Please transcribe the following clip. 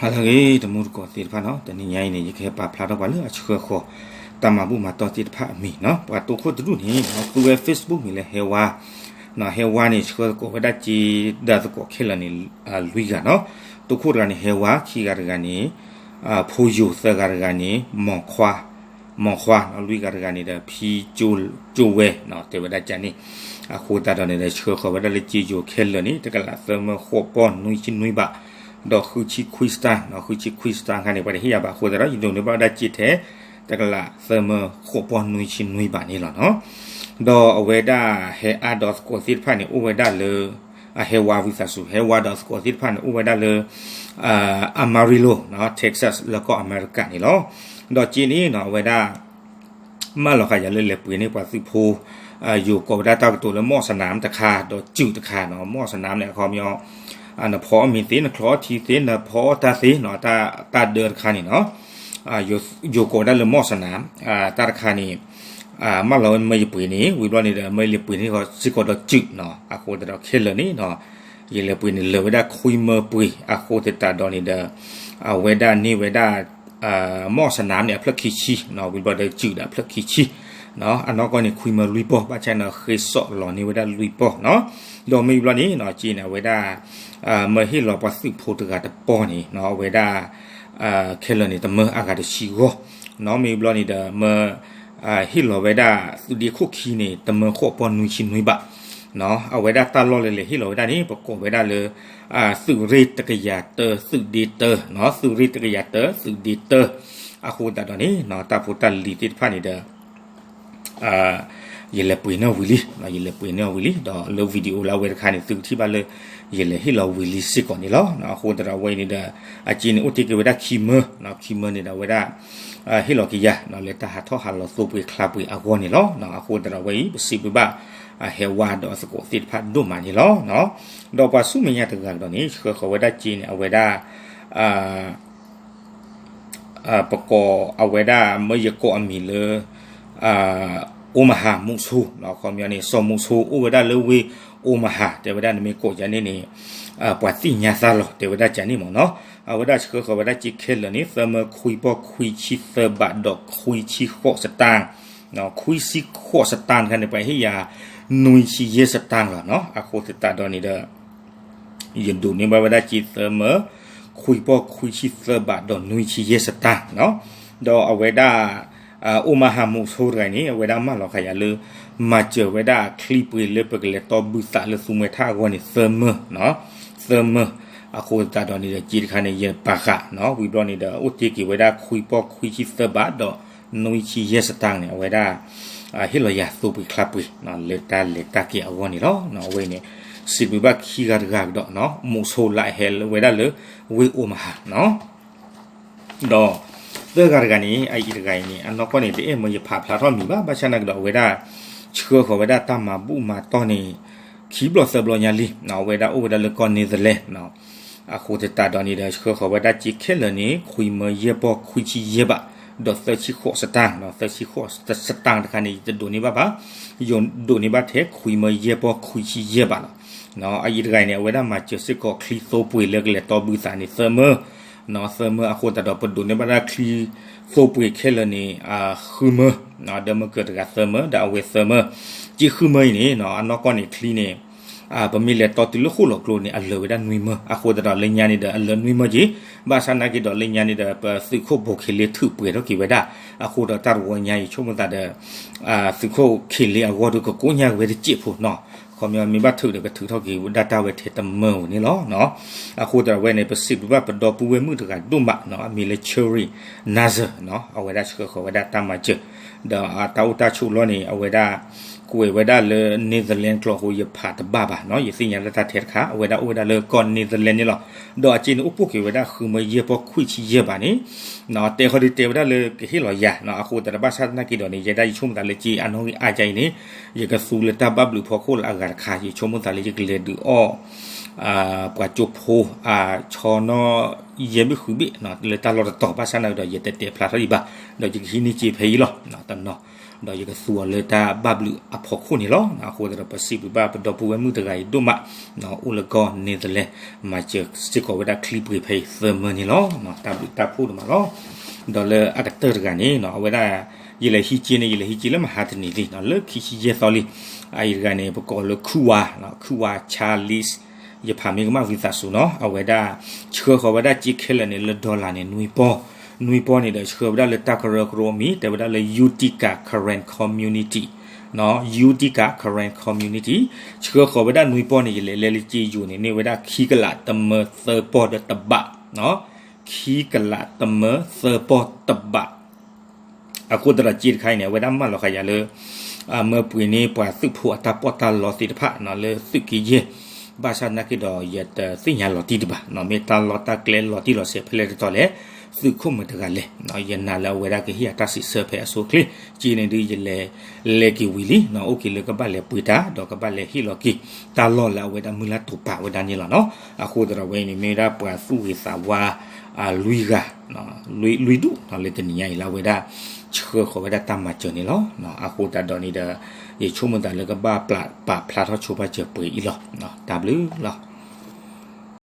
ဟါလၢအဂ့ၤ တံၤသကိးသ့ၣ်တဖၣ်နီၤ, တနံၤညါအံၤန့ၣ် ယကဟဲပာ်ဖျါထီၣ်ပှၤလၢအဆှၢဃီၤ တၢ်မၤဘူၣ်မၤတီၢ်သ့ၣ်တဖၣ်အမံၤနီၤ. ပှၤတိခိၣ်တဒူၣ်န့ၣ် သူဝဲ Facebook မံၤလၢဟဲဝါ, ဟဲဝါန့ၣ် ဆှၢသကိးဝဲဒၣ်က့ၤ ဒၣ်သကိးခဲလၢာ်န့ၣ် လွံၢ်ဂၤနီၤ. တိခိၣ်တဂၤန့ၣ် ဟဲဝါ, ခံဂၤတဂၤန့ၣ် ဖိယိၤ, သၢဂၤတဂၤန့ၣ် မီၤခွါ, လွံၢ်ဂၤတဂၤန့ၣ်ဒီး ဖံကၠိဝဲ, တဲဝဲဒၣ်ကန့ၣ်. အဃိသတးဒီးန့ၣ်ဒီး ဆှၢဃီၤဝဲဒၣ်လၢက့ယိၤခဲလၢာ်န့ၣ် တကလးသၢမၢဃိးပီၢ်နွံဆံနွံဘး, ဒီးဃုဆံခွံစတၢၣ်, ဃုဆံခွံစတၢၣ်ခါန့ၣ် ပှၤတဟ့ၣ်ယၤဘၣ်အဃိသတးဒီး ယဒိးန့ၢ်ဘၣ်ဝဲဒၣ်က့ထဲ တကလးသၢမၢဃိးပီၢ်နွံဆံနွံဘးန့ၣ်လီၤနီၤ. ဒီးအဝဲဒၣ်ဟဲအါဒီးသကိးသ့ၣ်တဖၣ်န့ၣ် အိၣ်ဝဲဒၣ်လၢ အဟဲဝါဝံသးစူၤ ဟဲဝါဒီးသကိးသ့ၣ်တဖၣ်န့ၣ် အိၣ်ဝဲဒၣ်လၢ Amarillo, Texas လၢကီၢ်အမဲရကၤန့ၣ်လီၤ. ဒီးက့န့ၣ်နီၤ အဝဲဒၣ် မၢလီၤဃာ်ယၤလၢလဲၤပှ့ၤန့ၢ်ပှၤသုးဖိ, ယိၤကိးဝဲဒၣ်တၢ်ကတိၤလၢ မီၣ်စနၣ်တခါ ဒီးစုးတခါနီၤ. မီၣ်စနၣ်န့ၣ် အခီပညီ နဖီအီၣ်မ့ၤသ့, နချီအီထံသ့, နဖီအီၣ်တၢ်သ့နီၤ, တၢ်ဒၢတခါန့ၣ်နီၤ. ယိၤကိးဝဲဒၣ်လၢမီၣ်စနၣ်, တၢ်တခါန့ၣ် မၢလီၤဝဲမၢယပှ့ၤန့ၣ် ဝံၤဘျီန့ၣ်ဒီး မၢယလဲၤပှ့ၤန့ၢ်ဃီစ့ၢ်ကီးဒီးစုးနီၤ. အဃိသတးဒီးခဲလၢာ်န့ၣ်နီၤ ယလဲၤပှ့ၤန့ၣ်လၢာ်ဝဲဒၣ်ခွံမၢပှ့ၤ အဃိသတးဒီးန့ၣ်ဒီး အဝဲဒၣ်န့ၢ်ဝဲဒၣ် မီၣ်စနၣ်န့ၣ် အဖျၢၣ်ခံဆံနီၤ, ဝံၤဘျီဒီးစုးဒီးအဖျၢၣ်ခံဆံနီၤ. အနီၢ်ကီၢ်န့ၣ် ခွံမၢလွံၢ်ပီၢ်, ဘၣ်ဆၣ်န့ၣ် ဃ့စိာ်လီၤန့ၢ်ဝဲဒၣ်လွံၢ်ပီၢ်နီၤ. ဒီးမ့ၢ်ဘျီန့ၣ်နီၤ က့န့ၣ် အဝဲဒၣ် မၢဟ့ၣ်လီၤပှၤသုးဖိတဂၤတပီၢ်န့ၣ်နီၤ, အဝဲဒၣ် ခဲလၢာ်န့ၣ် တမၢအဂၤတဆံဂီၢ်နီၤ. မ့ၢ်ဘျီန့ၣ်ဒီး မၢ ဟ့ၣ်လီၤဝဲဒၣ်သုးဒ့ခိၣ်ခံန့ၣ် တမၢဃိးပီၢ်နွံဆံနွံဘးနီၤ. အဝဲဒၣ်တၢ်လီၢ်လၢလဲၤဟ့ၣ်လီၤဝဲဒၣ်န့ၣ် ပကိးဝဲဒၣ်လၢ သုးရ့ၣ်တကယၤတၢ သုးဒ့တၢနီၤ, သုးရ့ၣ်တကယၤတၢ သုးဒ့တၢ. အဃိသတးဒီးန့ၣ်နီၤ တၢ်ဖိတၢ်လံၤသ့ၣ်တဖၣ်န့ၣ်ဒီး ယလဲၤပှ့ၤန့ၢ်ဝံၤလံ, ယလဲၤပှ့ၤန့ၢ်ဝံၤလံ, ဒီးလၢ video လၢအဝဲတခါန့ၣ် သုကထံၣ်ဘၣ်လၢ ယလဲၤဟ့ၣ်လီၤဝံၤလံစ့ၢ်ကီးန့ၣ်လီၤ. အဃိသတးဒီးအဝဲအံၤန့ၣ်ဒီး အက့န့ၣ်အိၣ်တ့ၢ်က့ၤဝဲဒၣ်ခံမၢ, ခံမၢန့ၣ်ဒီးအဝဲဒၣ် ဟ့ၣ်လီၤက့ၤယၤ လၢတၢ်ဟးထီၣ်ဟးလီၤသိပှ့ၤချါပှ့ၤအဂီၢ်န့ၣ်လီၤ. အဃိသတးဒီးအဝဲအံၤ ပစံးဘျုးဘၣ် ဟဲဝါဒီးအသကိးသ့ၣ်တဖၣ်ဒိၣ်မးန့ၣ်လီၤ. ဒီးပှၤဆူမဲာ်ညါတဂၤကဒီးန့ၣ် ဆှၢဃီၤဝဲဒၣ်က့န့ၣ် အဝဲဒၣ် ပကိးအဝဲဒၣ် မၢယကိးအမံၤလၢ Omaha မူးဆိ, အခီပညီန့ၣ် စီၤမူးဆိ အိၣ်ဝဲဒၣ်လၢဝ့ၢ် Omaha တဲဝဲဒၣ် နမ့ၢ်ကိးယၤန့ၣ်န့ၣ် ပှၤသ့ၣ်ညါသးလီၤ တဲဝဲဒၣ်ကန့ၣ်မ့ၢ်နီၤ. အဝဲဒၣ်ဆှၢဃီၤဝဲဒၣ်က့ခဲလၢာ်န့ၣ် သၢမၢခွံပီၢ်ခွံဆံသၢဘးဒီးခွံဆံဃိးစတၢၣ်, ခွံဆံဃိးစတၢၣ်တခါန့ၣ် ပှၤဟ့ၣ်ယၤ နွံဆံယဲၢ်စတၢၣ်လီၤနီၤ. အဃိသတးဒီးန့ၣ်ဒီး ယဒိးန့ၢ်ဘၣ်ဝဲဒၣ်က့သၢမၢ ခွံပီၢ်ခွံဆံသၢဘးဒီးနွံဆံယဲၢ်စတၢၣ်နီၤ. ဒီးအဝဲဒၣ် Omaha မူးဆိတဂၤန့ၣ် အဝဲဒၣ်မၢလီၤဃာ်ယၤလၢ မၤစၢၤဝဲဒၣ်ချံပှ့ၤလၢပကလဲၤတီဘုသးလၢသူမှဲထၣ်အဂီၢ်န့ၣ် သၢမၢ, သၢမၢ. အဃိသတးဒီးန့ၣ်ဒီး က့တခါန့ၣ် ယပာ်ဃာ်နီၤ ဝံၤဘျီန့ၣ်ဒီး အိၣ်တ့ၢ်က့ၤဝဲဒၣ်ခွံပီၢ်ခွံဆံသၢဘးဒီးနွံဆံယဲၢ်စတၢၣ်န့ၣ် အဝဲဒၣ် ဟ့ၣ်လီၤယၤသိပှ့ၤချါပှ့ၤ လၢတၢ်လဲၤတၢ်က့ၤအဂီၢ်န့ၣ်လီၤ. အဝဲအံၤန့ၣ် စံးဘျုးဘၣ်ခံဂၤတဂၤကဒီးနီၤ မူးဆိလၢအဟဲဝဲဒၣ်လၢဝ့ၢ် Omaha နီၤ. ဒီးသၢဂၤတဂၤန့ၣ် အအံၤတဂၤအံၤန့ၣ် အနီၢ်ကီၢ်န့ၣ် တအဲၣ်မၢယဖးဖျါထီၣ်မံၤဘၣ် ဘၣ်ဆၣ်နာ်က့ဒီး အဝဲဒၣ် ဆှၢဃီၤဝဲဒၣ်တၢ်မၤဘူၣ်မၤတီၢ်န့ၣ် ခံဘျီသၢဘျီညါလံ အဝဲဒၣ်အိၣ်ဝဲဒၣ်လၢကီၢ် Netherlands နီၤ. အဃိသတးဒီးန့ၣ်ဒီး ဆှၢဃီၤဝဲဒၣ်က့ခဲလၢာ်န့ၣ် ခွံမၢယဲၢ်ပီၢ်ခွံဆံယဲၢ်ဘး ဒီးသၢဆံဃိးစတၢၣ်နီၤ. သၢဆံဃိးစတၢၣ်တခါန့ၣ် ယတဒိးန့ၢ်ဘၣ်ဘၣ် ယဒိးန့ၢ်ဘၣ်ထဲခွံမၢယဲၢ်ပီၢ်ခွံဆံယဲၢ်ဘးလီၤ. အအံၤတဂၤအံၤန့ၣ် အဝဲဒၣ်မၤစၢၤစ့ၢ်ကီးချံသိပှ့ၤလၢကလဲၤတီဘုသးန့ၣ် သၢမၢ သၢမၢ အဃိသတးဒီး ပဒိးန့ၢ်ဘၣ်ဒၣ်ချံသိပှ့ၤခဲလၢာ်န့ၣ် ဃုမၢ ဒီးမၢကၢၤတဂၤသၢမၢ ဒီးအဝဲသၢမၢ က့ဃုမၢအံၤန့ၣ် အနီၢ်ကီၢ်န့ၣ်ချံန့ၣ် ပမ့ၢ်လဲၤတီတုၤလၢဃိၣ်လီၤကျိန့ၣ် အလၢာ်ဝဲဒၣ်နွံမၢ အဃိသတးဒီးလၢညါန့ၣ်ဒီး အလၢာ်နွံမၢက့ၤ ဘၣ်ဆၣ်နာ်က့ဒီးလၢညါန့ၣ်ဒီး ပသုးခိၣ်ဘိၣ်ခ့လ့ထုးပှဲၤထီၣ်က့ၤဝဲဒၣ် အဃိဒီးတၢ်တဝီညါအံၤ ဆိကမိၣ်သးဒီး သုးခိၣ်ခ့လ့အဂီၢ်ဒီးကကိညါက့ၤဝဲတစဲးဖိနီၤ. ခီပညီမ့ၢ်ဘၣ်ထုးဒီးကထုးထီၣ်က့ၤဝဲဒၣ်တၢ်ဝဲထဲတမၢဧိၤန့ၣ်လီၤ. အဃိသတးဒီးအဝဲန့ၣ် ပစံးဘျုးဘၣ်ပဒီပုၢ်ဝဲၢ်မုၣ်တဂၤဒိၣ်မးနီၤ အမံၤလၢ Cherry Nazar နီၤ အဝဲဒၣ်ဆှၢဃီၤဝဲဒၣ်တၢ်မၤစၢၤ ဒီးတၢ်အိၣ်တၢ်ဆိးလီၢ်န့ၣ် အဝဲဒၣ် ကွဲးဝဲဒၣ်လၢ Netherlands ကျိာ်အဃိ ယဖးတဘၣ်ဘၣ်နီၤ ယသ့ၣ်ညါလၢတၢ်ထဲတခါ အဝဲဒၣ်အိၣ်ဝဲဒၣ်လၢကီၢ် Netherlands န့ၣ်လီၤ. ဒီးအက့န့ၣ်အိၣ်ပိာ်က့ၤဝဲဒၣ်ဃုမၢယဲၢ်ပီၢ်ခွံဆံယဲၢ်ဘးန့ၣ် တဲဃီဒီးတဲဝဲဒၣ်လၢကဟ့ၣ်လီၤယၤနီၤ အဃိသတးဒီးဘၣ်ဆၣ်သနာ်က့ဒီးန့ၣ် ယဲဒၣ်ယဆိကမိၣ်သးလၢက့အနီၣ်ဂံၢ်အါကါအံၤန့ၣ် ယကသူလၢတၢ်ဘၣ်ဘျုးဖီခိၣ်လၢအဂၤတခါ ယဆိကမိၣ်သးလၢယကလဲၤဒုးအီၣ် ပှၤကၠိဖိ ဆီနီၣ်ယဲၢ်ဘ့ၣ်ဃုဘ့ၣ် လၢတၢ်လီၢ်တတီၤ ဘၣ်ဆၣ်နာ်က့ဒီး ယတတဲဖျါထီၣ်ဒံးဘၣ် ဒီးယကဟံးန့ၢ်စ့ဖဲအံၤလီၤ တနီၤ ဒီးယကသူအီၤလၢတၢ်ဘၣ်ဘျုးအဖီခိၣ်န့ၣ်လီၤ. အဃိသတးဒီး ပစံးဘျုးဘၣ်ပဒီပုၢ်ဝဲၢ်မုၣ်တဂၤအံၤဒိၣ်မး, အိၣ်လၢကီၢ် Netherlands မၤစၢၤစ့ၢ်ကီးဝဲဒၣ်ချံပှ့ၤဖဲအံၤသၢမၢန့ၣ်လီၤ. တၢ်ဘျုးတၢ်ဖှိၣ်ဒိၣ်မးလီၤ. ဒီးလၢအကတၢၢ်တဂၤန့ၣ် အဝဲဒၣ် ယလဲၤဟံးက့န့ၣ် ယလဲၤဟံးက့လၢမဟါတနံၤလံ လၢခံဆံယဲၢ်သီလံ. အအံၤတဂၤန့ၣ် ပကိးလၢခူၣ်ဝါ, ခူၣ်ဝါ Charles ယဖးမ့ၢ်ကမၣ်ဝံသးစူၤနီၤ. အဝဲဒၣ် ဆှၢဃီၤဝဲဒၣ်စ့ခဲလၢာ်န့ၣ် လၢ dollar န့ၣ် နွံပီၢ်, နွံပီၢ်န့ၣ်ဒီး ဆှၢဝဲဒၣ်လၢတၢ်ကရၢကရိအမံၤ တဲဝဲဒၣ်လၢ Utica Karen Community, Utica Karen Community. ဆှၢဃီၤဝဲဒၣ်နွံပီၢ်န့ၣ် ယလဲၤလဲလၢစ့ယိၤန့ၣ် န့ၢ်ဝဲဒၣ်ခံကလးတမၢသၢပီၢ်ဒီးတဘး, ခံကလးတမၢသၢပီၢ်တဘး. အဃိသတးဒီးစ့တခါအံၤန့ၣ် အဝဲဒၣ်မၢလီၤဃာ်ယၤလၢ မၢပှ့ၤန့ၢ်ပှၤသုးဖိအတၢ်ပီးတၢ်လီသ့ၣ်တဖၣ် လၢသုးက့ယဲၢ်, ဘၣ်ဆၣ်သနာ်က့ဒီး ယတသ့ၣ်ညါလီၤတံၢ်တဘၣ်, မ့ၢ်တၢ်လီၢ်တၢ်ကျဲလီၤတံၢ်လီၤဆဲးဖဲလဲၣ်တတီၤလဲၣ်, သုးခိၣ်မုၣ်တဂၤလဲၣ်, ယနာ်လၢအဝဲဒၣ်ကဟ့ၣ်အတၢ်စံးဆၢဖဲအဆိအချ့, စ့န့ၣ်ဒုးယလဲၤ လဲၤက့ၤဝံၤလံ, အိၣ်က့ၤလၢကဘၣ်လဲၤပှ့ၤတၢ် ဒီးကဘၣ်လဲၤဟ့ၣ်လီၤက့ၤ တၢ်လီၢ်လၢအဝဲဒၣ်မုၢ်လၢ်တိာ်ပာ်ဝဲဒၣ်န့ၣ်လီၤနီၤ. အဃိသတးဒီးဝဲအံၤန့ၣ် မ့ၢ်ဝဲဒၣ်ပှၤသူၣ်ဂ့ၤသးဝါ လွံၢ်ဂၤ, လွံၢ်ဒူၣ်လၢတနံၤညါအံၤလၢအဝဲဒၣ် ဆှၢဃီၤဝဲဒၣ်တၢ်မၤစၢၤန့ၣ်လီၤ. အဃိသတးဒီးန့ၣ်ဒီး ယဆိကမိၣ်သးလၢကဘၣ်ပာ်ဖျါထီၣ်ဆိပာ်စၢၤပှဲၤအံၤလီၤ. တၢ်ဘျုးလီၤ.